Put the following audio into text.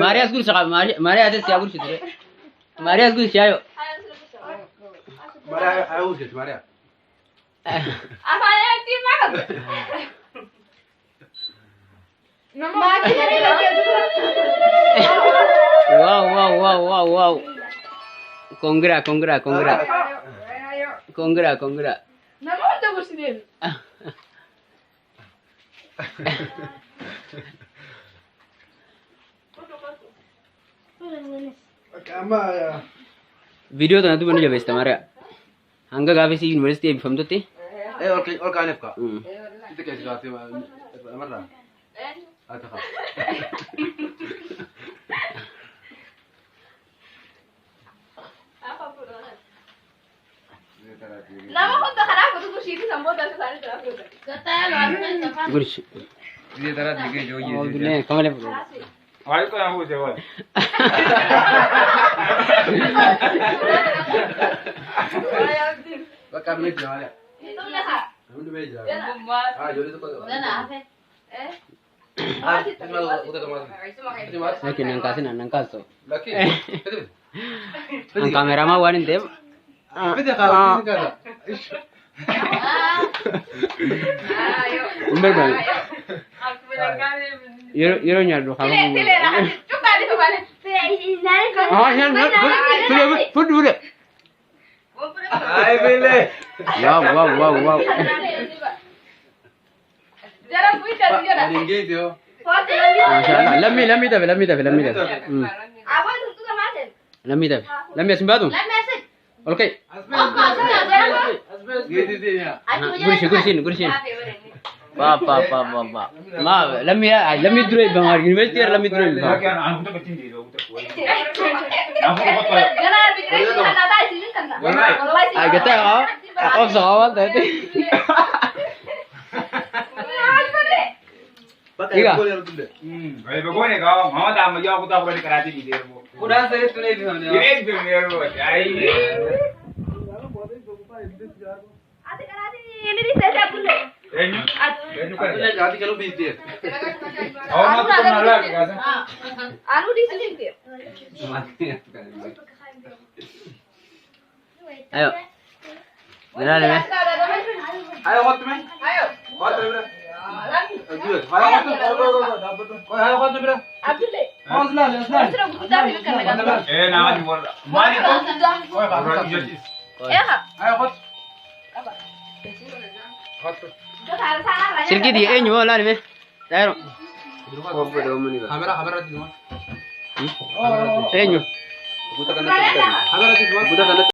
Maariyaas gursa qaba. Maariyaas siyaa gursi ture. Maariyaas gursi yaayo. Maria, ayuu Maria. Wow wow wow wow wow. Congra congra congra. Congra congra. Nama hunda gursiteen. Amma Viidiyoo tana duuba ni jabeessita Maariyaa. Hanga gaafasii yuunivarsiitii eebbifamtutti. Ol kaaneef kaa. Itti keessa namarraa. Haa ta'a. Nama hunda karaa kutu gurshiiti sanboota isaanii karaa kutu. Gursi. Abdullee kamalee fuudhu. Bakka amma jira Maria. Namni bee jira. Ah, ijoollee tokko. Ah, Lakki nan kaasin nan kaasu. Lakki. An kaameramaa waan hin ta'eef. Fide kaa fide kaa. Hin barbaadu. Yeroo nyaadhu Filee filee kaafamuu. cuqqaali Ah, nyaadhu fuudhu fuudhu fuudhu. Ay bile. Wow wow wow wow. Jara buita jara. Ani yo. Maashaallah. Lammii lammii tafe lammii tafe lammii tafe. Lammii tafe. Lammii asin baatu? Ol ka'i. Geeti ya. Gursi gursiin gursiin. Pa pa pa pa pa. Ma lammii lammii dura eebbifama yuunivarsiitii irra lammii dura eebbifama. Gataa qaba. Obsa qaba waan ta'eef. Bakka gool yeroo dullee. Kudhaan sadiitti nu eebbifamne. Abdullee jaati galuu biittee. Ayo. Ilaali mee. Ayo kottu mee. Kottu bira. Ayo kottu. Ayo kottu bira. Aslan aslan. Ayo kottu. Kottu. Silkii diye eenyu hoo ilaali mee. Daayiro. Kamera kamera diima. Eenyu. Kamera diima.